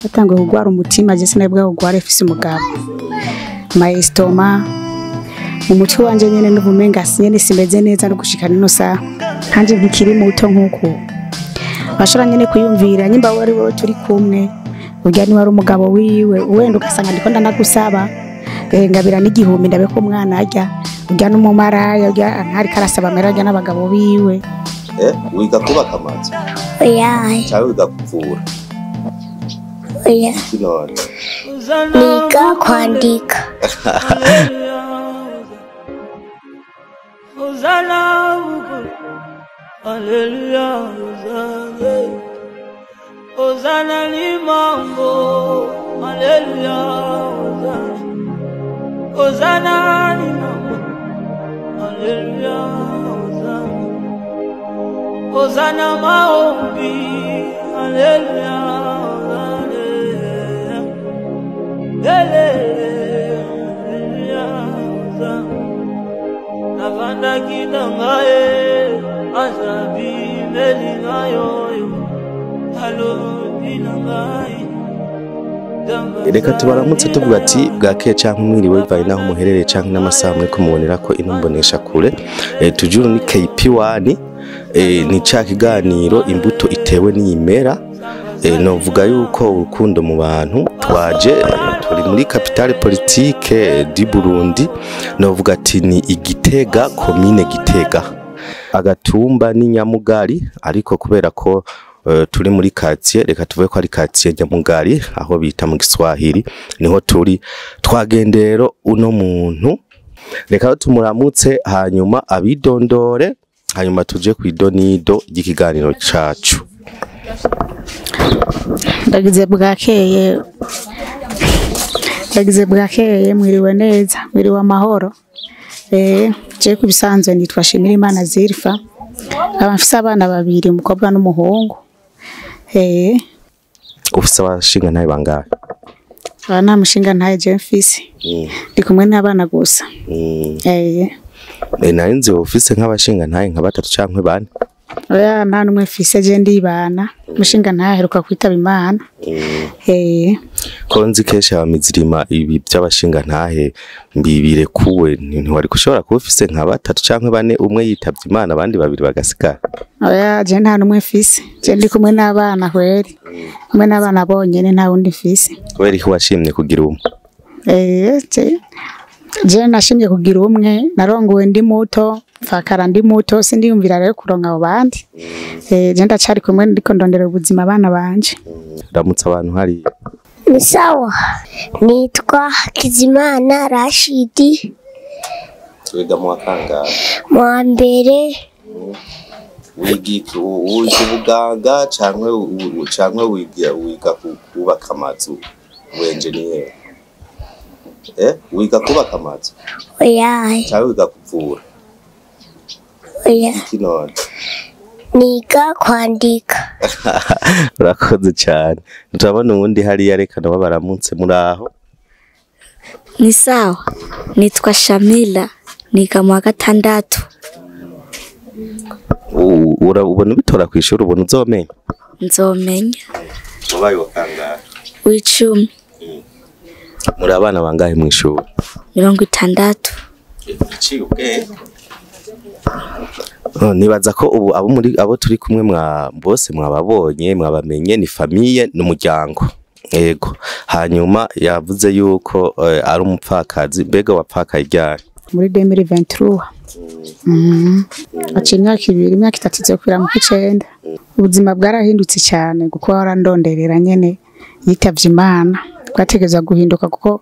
Natanguye kugwara umutima je sinari bwawugware mfise umugabo. Ma estomac mu mutwe wanje nyene n'ubumenga nyene simeze neza no gushika nino saha. Kanje nkikiri muto nkuko bashobora nyene kuyumvira nyimba wari wewe turi kumwe urya ni wari umugabo wiwe wenda ugasanga ndiko ndanagusaba ngabira n'igihumbi ndabe ko umwana arya urya n'umumaraya urya ntari karasaba amera arya n'abagabo biwe. Wiga kubaka amazu? Oya. Cyangwa wiga kuvura? Oya. None Niga kwandika. Hallelujah, Hosanna, Hosanna limango, Hallelujah, Hosanna, Hosanna limango, Hallelujah, Hosanna, Hosanna maombi, Hallelujah, Hosanna, Hallelujah, Hosanna, navanda kinangaye. Reka tubaramutse tuvuga ati bwakeye canke mwiriwe bivanye naho muherereye canke n'amasaha muriko mubonera ko ino mbonesha kure. Tujuru ni KP1, ni ca kiganiro imbuto itewe n'iyimera. Novuga yuko urukundo mu bantu twaje turi muri capitale politique du Burundi, novuga ati ni Igitega, commune Gitega, agatumba ni Nyamugari, ariko kubera ko turi muri quartier, reka tuvuge ko ari quartier Nyamugari aho bita mu Giswahili, niho turi. Twagendero uno muntu, reka tumuramutse hanyuma abidondore, hanyuma tuje kwidonido ry'ikiganiro cacu. Ndagize bwakeye, ndagize bwakeye, mwiriwe neza, mwiriwe amahoro. Je kubisanzwe nitwa Shimirimana Zirfa, nkaba mfise abana babiri, umukobwa n'umuhungu. Ufise abashinga ntahe bangahe? Aba nta mushinga ntahe je mfise, ndi kumwe n'abana gusa. Nari nzi ufise nk'abashinga ntahe nka batatu canke bane. Oya, nta n'umwe mfise, je ndibana. Umushinga ntahe aheruka kwitaba Imana. Ko nzi kenshi abamizirima ibi by'abashinga ntahe mbibirekuwe, ntiwari kushobora kuba ufise nka batatu canke bane, umwe yitavye Imana abandi babiri bagasigara? Oya, je nta n'umwe mfise, je ndi kumwe n'abana kweri, kumwe n'abana bonyene, nta wundi mfise. Kubera iki washimye kugira umwe? Je nashimye kugira umwe, narongowe ndi muto, mfakara ndi muto, sindiyumvira rero kuronka abo bandi. Je ndacari kumwe ndiko ndondera ubuzima abana banje. Ramutse abantu hari. Ni sawa. Nitwa Hakizimana Rashidi. Wiga mu wa kangahe? Mu wa mbere. Wiga ubuganga canke wiga kubaka amazu? Engineer. Wiga kubaka amazu? Oya. Canke wiga kuvura? Oya. None Niga kwandika. Urakoze cyane. Turabona uwundi hariya, reka nabo baramutse muri aho. Ni sawa. Nitwa Shamila, niga mu wa gatandatu. Ubona ubitora kw'ishuri, ubona uzomenya? Nzomenya. Wabaye wa kangahe? W'icumi. Muri abana bangahe mw'ishuri? 60. Iciye ubwenge. Nibaza ko ubu abo muri abo turi kumwe mwa bose mwababonye, mwabamenye, ni famille n'umuryango. Yego. Hanyuma yavuze yuko ari umupfakazi. Mbega wapfakaye ryari? Muri 2023. Aciye imyaka ibiri, imyaka itatu izokwira mu kw'icenda. Ubuzima bwarahindutse cyane kuko warandonderera nyene yitavye Imana. Twategerezwa guhinduka kuko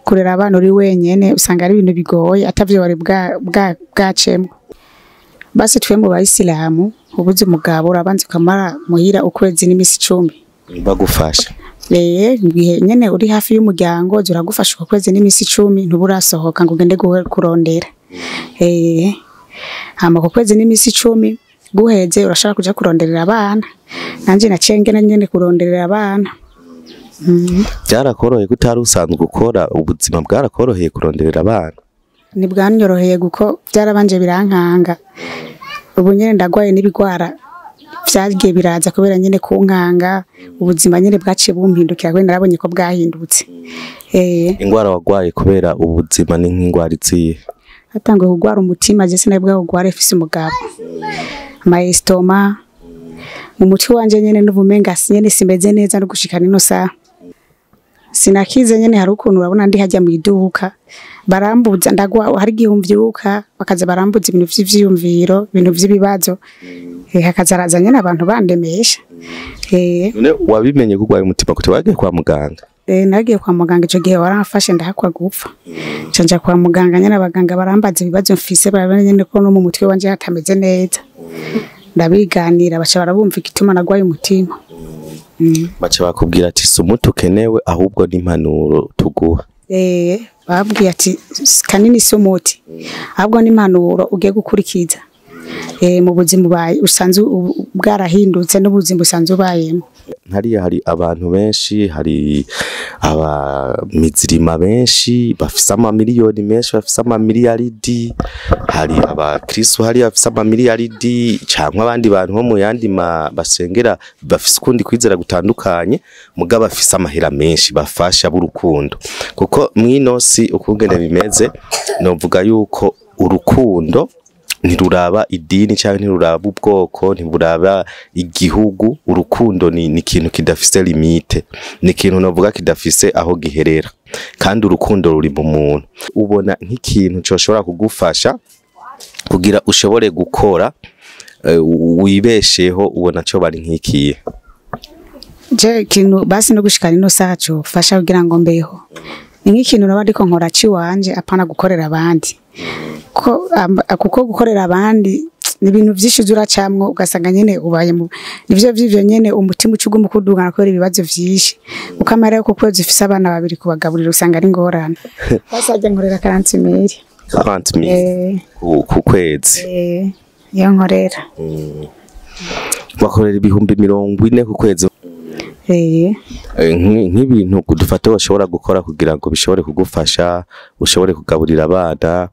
kurera abana uri wenyene usanga ari ibintu bigoye, atavyo wari bwacemwo. Basi twe mu bayisilamu ubuze umugabo urabanza ukamara muhira ukwezi n'imisi 10. Bagufasha? Ngihe nyene uri hafi y'umuryango uragufasha uko kwezi n'imisi 10, ntuburasohoka ngo ugende kurondera. Hama ku kwezi n'imisi 10 guheze urashaka kuja kuronderera abana. Nanje naciye ngena nyene kuronderera abana. Byarakoroheye ko utari usanzwe ukora, ubuzima bwarakoroheye kuronderera abana? Ntibwanyoroheye kuko byarabanje birankanga. Ubu nyene ndagwaye n'ibigwara Vyagiye biraza kubera nyene kunkanga ubuzima nyene bwaciye bumpindukira, kubera narabonye ko bwahindutse. Ingwara wagwaye kubera ubuzima ni nk'ingwara izihe? Hatanguye kugwara umutima, je sinari bwawugware mfise umugabo, ama estomac, mu mutwe wanje nyene n'ubumenga nyene simeze neza no gushika nino saha sinakize nyene. Hari ukuntu urabona ndi hajya mu iduka barambuza, ndagwa, hari igihe mvyuka bakaza barambuza ibintu vy'ivyiyumviro, ibintu vy'ibibazo, hakaza araza nyene abantu bandemesha. None wabimenye ko urwaye umutima gute? Wagiye kwa muganga? Nagiye kwa muganga, ico gihe waramfashe ndahakwa gupfa, nca nja kwa muganga nyene, abaganga barambaza ibibazo mfise, barabona nyene ko no mu mutwe wanje hatameze neza, ndabiganira, baca barabumva igituma nagwaye umutima. Baca bakubwira ati si umuti ukenewe, ahubwo n'impanuro tuguha. Babwiye ati kanini si umuti, ahubwo n'impanuro ugiye gukurikiza mu buzima ubaye usanzwe bwarahindutse n'ubuzima usanzwe ubayemo. Hariya hari abantu benshi, hari abamizirima benshi bafise amamiliyoni menshi, bafise amamiliyaridi, hari abakristo hariya bafise amamiliyaridi, canke abandi bantu bo mu yandi basengera bafise ukundi kwizera gutandukanye, mugabo bafise amahera menshi, bafasha b'urukundo. Kuko mw'ino si ukungene bimeze, novuga yuko urukundo ntiruraba idini canke ntiruraba ubwoko, ntiruraba igihugu. Urukundo ni ikintu kidafise limite, ni ikintu novuga kidafise aho giherera, kandi urukundo ruri mu muntu. Ubona nk'ikintu coshobora kugufasha kugira ushobore gukora, wibesheho, ubona co bari nk'ikiye? Je ikintu basi no gushika nino saha cofasha kugira ngo mbeho ni nk'ikintu naba ndiko nkora ciwanje, apana gukorera abandi, ko kuko gukorera abandi ni ibintu vyinshi uza uracamwo, ugasanga nyene ubaye mu nivyo vy'ivyo nyene, umutima uca uguma ukudugana kubera ibibazo vyinshi, kuko amahera yo ku kwezi ufise abana babiri kubagaburira usanga ari ingorane. Basi harya nkorera 40 mille. 40 mille ku kwezi? Iyo nkorera. Bakorera 40,000 ku kwezi? Eh. Nk'ibintu dufate bashobora gukora kugira ngo bishobore kugufasha ushobore kugaburira abana,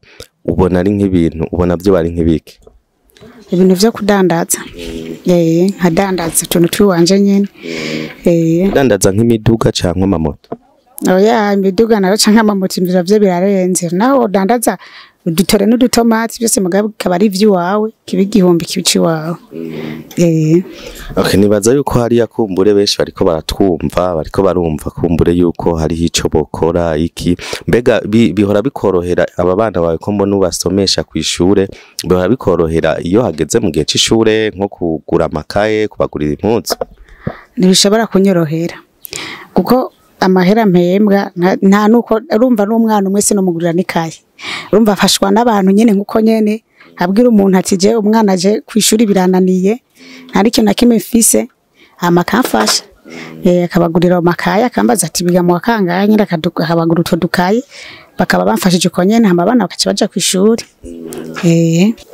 ubona ari nk'ibintu, ubona byo bari nk'ibiki? Ibintu vyo kudandaza, nkadandaza utuntu twiwanje nyene. Dandaza nk'imiduga canke amamoto? Oya, imiduga nayo canke amamoto ivyo vyo birarenze. Naho udandaza udutore n'udutomati byose, mugabo bikaba ari ivy'iwawe, kiba 1000 kiba iciwawe. Okay, nibaza yuko hariya kumbure benshi bariko baratwumva, bariko barumva kumbure yuko hariho ico bokora iki. Mbega bihora bikorohera aba bana bawe, ko mbona ubasomesha kw'ishure, bihora bikorohera iyo hageze mu gihe c'ishure nko kugura amakaye, kubagurira impuzu? Ntibishobora kunyorohera kuko amahera mpembwa nta nuko urumva n'umwana umwe sinomugurira n'ikaye. Urumva afashwa n'abantu nyene, nkuko nyene abwira umuntu ati je umwana aje kw'ishuri birananiye, nta n'ikintu na kimwe mfise, hama akamfasha, akabagurira amakaye, akambaza ati biga mu wa kangahe nyene, akabagura utwo dukaye, bakaba bamfashije uko nyene, hama abana bakaca baja kw'ishuri.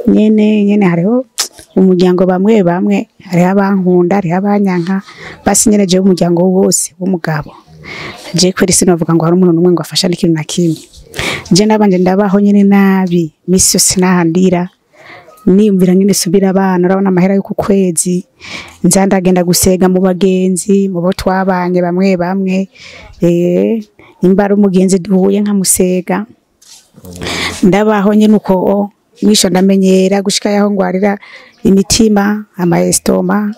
Nyene nyene hariho umuryango bamwe bamwe, hariho abankunda, hariho abanyanka. Basi nyene jewe umuryango wose w'umugabo, je kweri sinovuga ngo hari umuntu n'umwe ngo afasha n'ikintu na kimwe. Je nabanje ndabaho nyene nabi, misi yose nahandira niyumvira nyene subira abana. Urabona amahera yo ku kwezi nza ndagenda gusega mu bagenzi, mu bo twabanye bamwe bamwe, nimba ari umugenzi duhuye nkamusega, ndabaho nyene uko mwisho ndamenyera gushika yaho ngwarira imitima, ama estomac.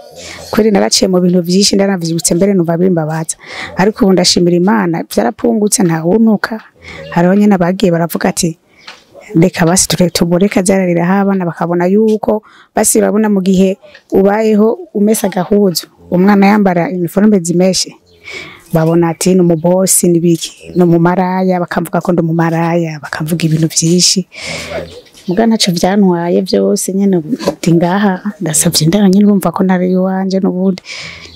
Kweri naraciye mu bintu vyinshi, ndanavyibutse mbere numva bimbabaza, ariko ubu ndashimira Imana vyarapungutse, nta wunuka. Hariho nyene abagiye baravuga ati reka basi tumureke azarariraho abana, bakabona yuko basi babona mu gihe ubayeho umesa agahuzu, umwana yambara uniforme zimeshe, babona ati ni umubosi n'ibiki, ni umumaraya, bakamvuga ko ndi umumaraya, bakamvuga ibintu vyinshi, muga ntaco vyantwaye vyose nyene. Ndi ngaha ndasavye indaro nyene, bumva ko ntari iwanje n'ubundi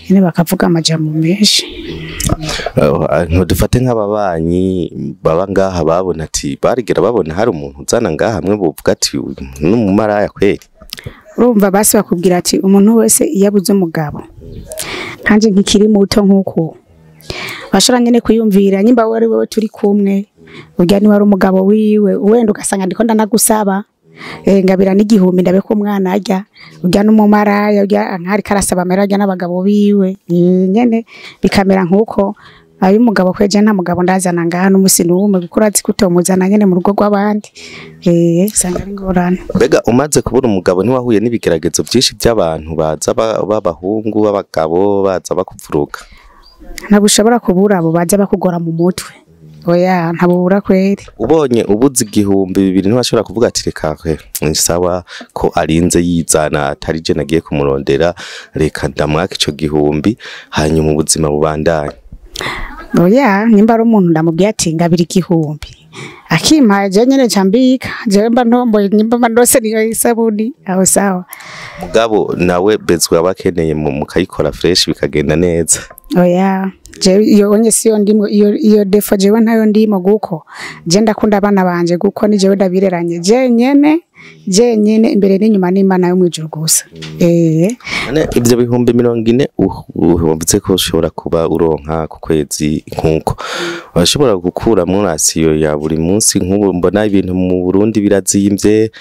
nyene bakavuga amajambo menshi. Ntudufate nk'ababanyi baba ngaha babona ati barigera babona hari umuntu uzana ngaha hamwe bovuga ati uyu ni umumaraya kweri? Urumva basi bakubwira ati umuntu wese iyo abuze umugabo, nkanje nkikiri muto nk'uku, bashobora nyene kuyumvira nyimba wari wewe turi kumwe, urya niwe ari umugabo wiwe, wenda ugasanga ndiko ndanagusaba. Ngabira n'igihumbi ndabe ko umwana arya, urya n'umumaraya, urya nkari karasaba amahera, arya n'abagabo biwe. Nyene bikamera nkuko ayo umugabo kweje nta mugabo ndazana ngaha n'umusi n'umwe, kuko urazi ko utomuzana nyene mu rugo rw'abandi. Usanga ari ingorane. Mbega umaze kubura umugabo ntiwahuye n'ibigeragezo byinshi by'abantu baza b'abahungu, b'abagabo baza bakuvuruga? Ntabwo ushobora kubura abo baza bakugora mu mutwe. Oya, ntabura kweri. Ubonye ubuze 2000 ntiwashobora kuvuga ati reka sawa ko arinze yizana atari je nagiye kumurondera, reka ndamwaka ico gihumbi hanyuma ubuzima bubandanye? Oya, nimba ari umuntu ndamubwiye ati ngabira 1000 akimpaye, je nyene cambika, jewe mba ntomboye, nimba mba ndose niyo isabuni aho sawa. Mugabo nawe bezwe abakeneye mukayikora fresh bikagenda neza. Oya, jewe iyo onye siyo ndimo, iyo defo jewe ntayo ndimo, guko je ndakunda abana banje, guko ni jewe ndabireranye je nyene imbere n'inyuma n'Imana yo mwijuru gusa. None ivyo 40,000 uvuze ko ushobora kuba uronka ku kwezi, nkuko urashobora gukuramwo rasiyo ya buri munsi? Nk'ubu mbona ibintu mu Burundi birazimvye,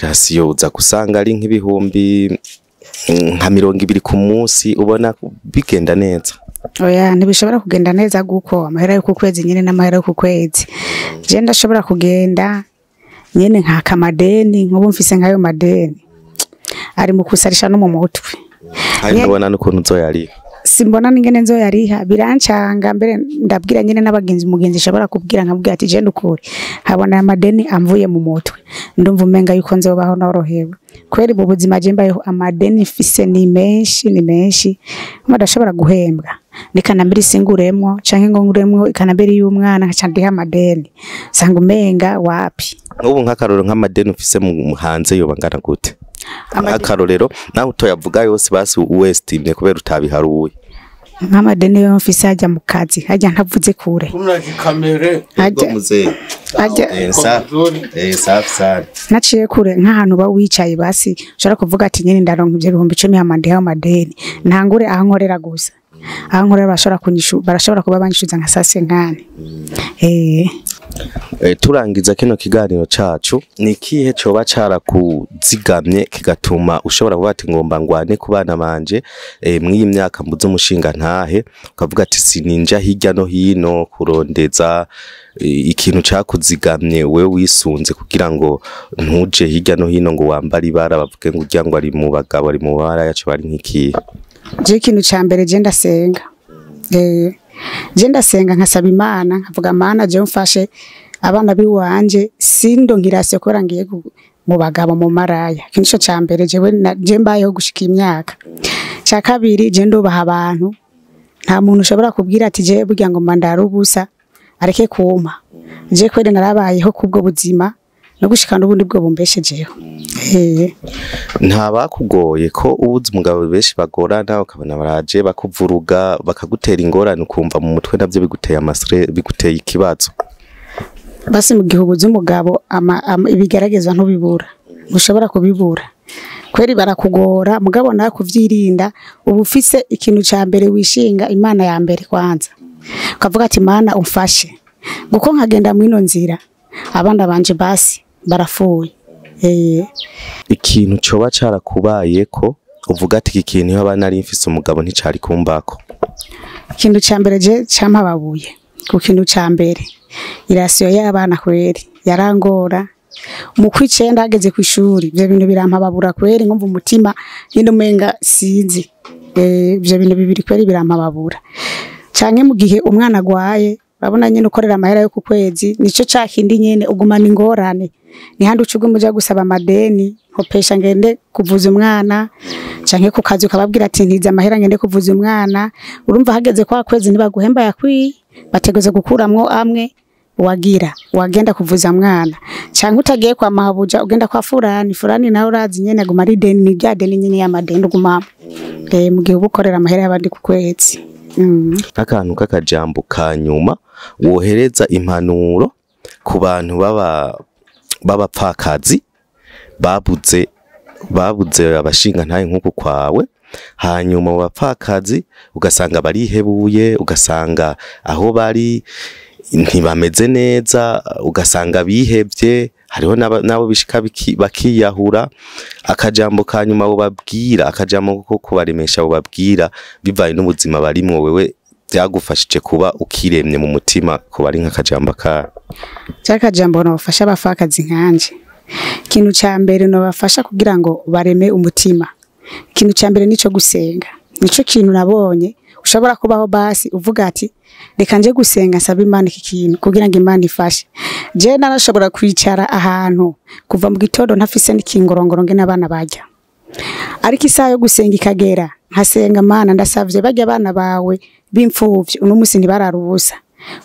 rasiyo uza gusanga ari nk'ibihumbi nka 20 ku munsi, ubona bigenda neza? Oya, ntibishobora kugenda neza, guko amahera yo ku kwezi nyene n'amahera yo ku kwezi. Je ndashobora kugenda nyene nkaka amadeni, nk'ubu mfise nkayo madeni ari mu kusarisha no mu mutwe. Hari ndabona n'ukuntu uzoyariha. Simbona n'ingene nzoyariha, birancanga. Mbere ndabwira nyene n'abagenzi, umugenzi nshobora kubwira nkabwira ati je ndukuri nkabona aya madeni amvuye mu mutwe, ndumva umenga yuko nzobaho norohewe. Kweri mu buzima je mbayeho amadeni mfise ni menshi, ni menshi, ndashobora guhembwa nikanambiri singuremwo canke ngo nguremwo ikanambiri y'umwana nkaca ndiha amadeni, sanga umenga wapi. Nk'ubu nk'akarorero nk'amadeni ufise mu hanze yoba angana gute? Akarorero nawe utoyavuga yose basi uwestimye kubera utabiharuye. Nk'amadeni yo mfise hajya mu kazi, hajya ntavuze kure. Naciye kure nk'ahantu ba wicaye basi ushobora kuvuga ati nyene ndaronka ivyo 10,000 hama ndiha amadeni, ntangure aho nkorera gusa. Aho nkorera barashobora kunyishu, barashobora kuba banyishuza nka sase nkane. Turangiza kino kiganiro cacu, ni kihe coba carakuzigamye kigatuma ushobora kuvuga ati ngomba ngwane ku bana banje mw'iyi myaka mbuze umushinga ntahe, ukavuga ati sininja hirya no hino kurondeza ikintu cakuzigamye wewe wisunze kugira ngo ntuje hirya no hino ngo wambare ibara bavuge ngo urya ngo ari mu bagabo ari mu bara yacu bari nk'ikihe? Je ikintu ca mbere je ndasenga. Je ndasenga nkasaba Imana, nkavuga Mana je mfashe abana biwanje sindo nkirase ko rangiye mu bagabo mu maraya. Ikintu ca mbere jewe je mbayeho gushika imyaka. Ca kabiri je ndubaha abantu, nta muntu ushobora kubwira ati je burya ngo mandara ubusa areke kuma. Je kwere narabayeho kubwo buzima no gushika n'ubundi bwo bumbeshejeho. Nta bakugoye ko ubuze umugabo benshi bagorana ukabona baraje bakuvuruga bakagutera ingorane ukumva mu mutwe navyo biguteye amastre biguteye ikibazo? Basi mu gihe ubuze umugabo ibigeragezwa ntubibura, ushobora kubibura kweri barakugora, mugabo nawe kuvyirinda uba ufise ikintu ca mbere wishinga Imana ya mbere kwanza, ukavuga ati Mana umfashe guko nkagenda mwino nzira abana banje basi barafuye. Ikintu coba carakubaye ko uvuga ati iki kintu iyo abana ari mfise umugabo nticari kumbako? Ikintu ca mbere je campababuye ku kintu ca mbere irasiyo y'abana kweri yarangora mu kwicenda hageze kw'ishuri, ivyo bintu birampababura kweri, nkumva umutima nyine umenga sinzi. Ivyo bintu bibiri kweri birampababura. Canke mu gihe umwana agwaye urabona nyene ukorera amahera yo ku kwezi, nico ca kindi nyene ugumana ingorane, ni handi uca uguma uja gusaba amadeni, nkopesha ngende kuvuza umwana, canke ku kazi ukababwira ati ntiza amahera ngende kuvuza umwana. Urumva hageze kwa kwezi ntibaguhemba yakwiye, bategerezwa gukuramwo amwe wagira wagenda kuvuza mwana, canke utagiye kwa mabuja ugenda kwa furani, furani nawe urazi nyene aguma ari deni, ni rya deni nyene y'amadeni ugumamwo mu gihe uba ukorera amahera y'abandi ku kwezi. Akantu k'akajambo ka nyuma wohereza impanuro ku bantu b'abapfakazi babuze abashinga ntaye nk'uku kwawe, hanyuma mu bapfakazi ugasanga barihebuye, ugasanga aho bari ntibameze neza, ugasanga bihevye, Hariho n'abo bishika bakiyahura. Akajambo ka nyuma bobabwira, akajambo ko kubaremesha bobabwira bivaye n'ubuzima barimwo, wewe byagufashije kuba ukiremye mu mutima, kuba ari nk'akajambo ka Cyakajambo nobafasha abapfakazi nkanje, ikintu ca mbere nobafasha kugira ngo bareme umutima, ikintu ca mbere nico gusenga. Nico kintu nabonye ushobora kubaho basi uvuga ati reka nje gusenga nsaba Imana iki kintu kugira ngo Imana ifashe. Je narashobora kwicara ahantu kuva mu gitondo ntafise n'ikingorongoro nge n'abana barya, ariko isaha yo gusenga ikagera nkasenga, Mana ndasavye barya abana bawe b'imfuvyi uno musi ntibarara ubusa,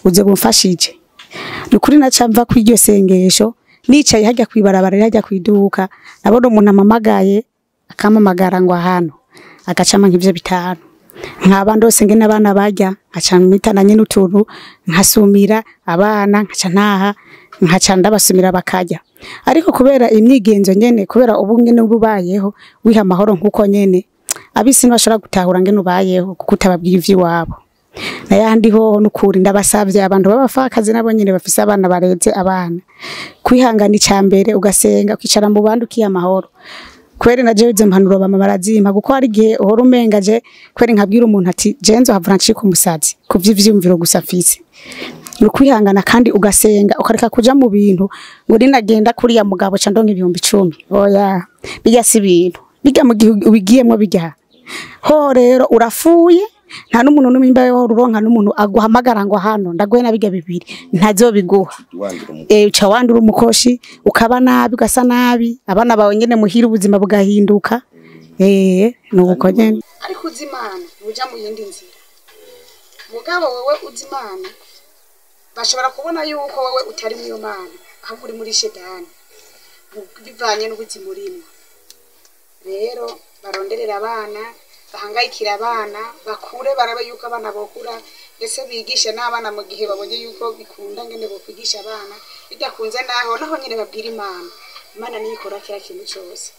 uze bumfashije. Nukuri naca mva kw'iryo sengesho nicaye hajya kwibarabara hajya kwiduka, nabona umuntu amamagaye akampamagara ngo hano, agacama nk'ivyo 5, nkaba ndose ngene abana barya, nkaca mpitana nyene utuntu nkasumira abana, nkaca ntaha nkaca ndabasumira bakarya. Ariko kubera imyigenzo nyene, kubera ubu ngene ububayeho wiha amahoro nkuko nyene abisi ntibashobora gutahura ngene ubayeho kuko utababwiye ivy'iwabo. Nayandi hoho nukuri ndabasavye abantu b'abapfakazi nabo nyene bafise abana bareze abana, kwihangana icambere ugasenga ukicara mu bandi ukiha amahoro. Kweri na jewe izo mpanuro bama barazimpa, kuko hari igihe uhora umenga je kweri nkabwira umuntu ati je nzohavura ncika umusazi kuvy'ivyiyumviro gusa mfise. Ni ukwihangana kandi ugasenga ukareka kuja mu bintu ngo ninagenda kuriya mugabo ca ndonka 10,000. Oya, bijya si ibintu bijya mu gihe ubigiyemwo bijya ho rero urafuye, nta n'umuntu n'umwe imba wowe uronka n'umuntu aguhamagara ngo hano ndaguhe na bijya 2 ntazobiguha. Uca wandura umukoshi ukaba nabi ugasa nabi, abana bawe nyene muhira ubuzima bugahinduka. Nuko nyene. Ariko uzi Imana uja mu yindi nzira, mugabo wewe uzi Imana bashobora kubona yuko wewe utari mu Mana ahubwo uri muri shetani bivanye n'ubuzima urimo. Rero baronderera abana, bahangayikira abana, bakure barabe yuko abana bokura, ndetse bigishe n'abana mu gihe babonye yuko bikunda ngene bokwigisha abana, bidakunze naho nyene babwira Imana. Imana niyo ikora kira kintu cose.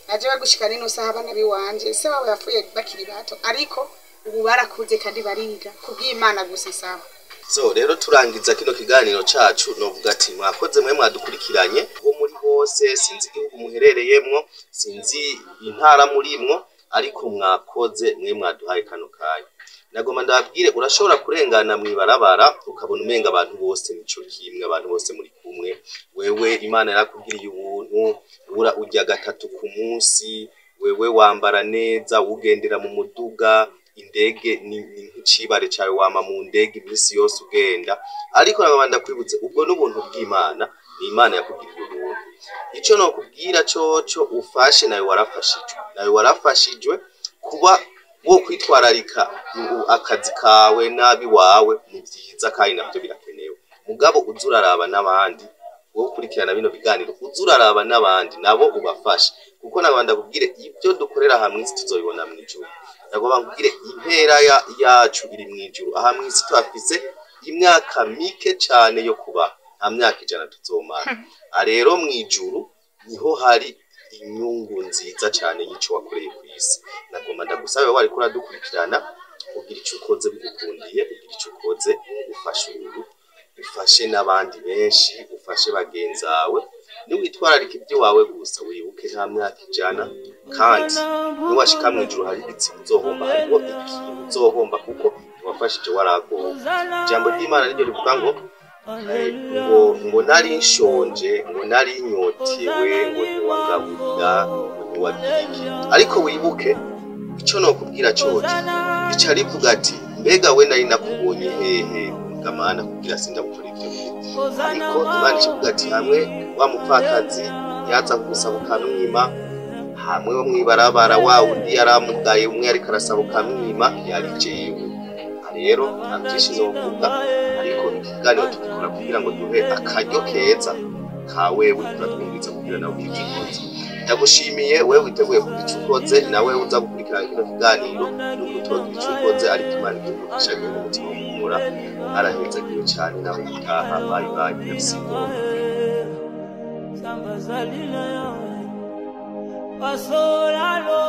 Naje bagushika nino saha abana biwanje se babo yapfuye bakiri bato, ariko ubu barakuze kandi bariga kubw'Imana gusa. Sawa. So rero turangiza kino kiganiro cacu novuga ati mwakoze mwe mwadukurikiranye aho muri hose, sinzi igihugu muherereyemwo, sinzi intara murimwo, ariko mwakoze mwe mwaduhaye kano kanya. Nagomba ndababwire, urashobora kurengana mwibarabara ukabona umenga abantu bose nico kimwe, abantu bose muri kumwe, wewe Imana yarakugiriye ubuntu, ura urya 3 ku munsi, wewe wambara neza, ugendera mu muduga, indege ni nk'icibare cawe, wama mu ndege iminsi yose ugenda. Ariko nagomba ndakwibutse ubwo n'ubuntu bw'Imana, ni Imana yakugiriye ubuntu. Ico nokubwira coco ufashe, nawe warafashijwe, nawe warafashijwe kuba wo kwitwararika akazi kawe nabi wawe ni vyiza kandi navyo birakenewe, mugabo uzuraraba n'abandi, wowe ukurikirana bino biganiro uzuraraba n'abandi nabo ubafashe, kuko nagomba ndakubwire ibyo dukorera hamwe isi tuzobibona mw'ijuru. Nagomba nkubwire impera yacu iri mw'ijuru. Aha mw'isi tuhafise imyaka mike cane yo kuba, nta myaka 100 tuzomara. Rero mw'ijuru niho hari inyungu nziza cane y'ico wakoreye kw'isi. Nagomba ndagusabe wariko uradukurikirana, ugira ico ukoze bigukundiye, ugira ico ukoze ufashe uyu, ufashe n'abandi benshi, ufashe bagenzawe. Niwitwararika iby'iwawe gusa wibuke nta myaka 100, kandi niwashika mw'ijuru hari igitsi uzohomba, hariho ikintu uzohomba kuko ntiwafashije waragowe. Ijambo ry'Imana niryo rivuga ngo ngo nari nshonje, ngo nari nyotewe, ngo ntiwangaburira, ngo ntiwagira iki. Ariko wibuke ico nokubwira coco ica rivuga ati mbega we nari nakubonye hehe Gamana kugira sindagukora ivyo bintu. Ariko Imana ikivuga ati hamwe wa mupfakazi yaza kugusaba ukamwima, hamwe wo mwibarabara wa wundi yaramugaye umwe ariko arasaba ukamwima, yari jewe. Rero nta byinshi novuga, ariko ikiganiro tugikora kugira ngo duhe akaryo keza ka wewe uratwumviriza kugira nawe ugire ico ukoze. Ndagushimiye wewe witeguye kugira ico ukoze, nawe uza gukurikirana kino kiganiro nuko utogira ico ukoze, ariko Imana ikugufasha kugira umutima wo gukora. Arahezagiwe cane nawe utaha. Bye bye, merci. Samba zalina yawe, pasola lo.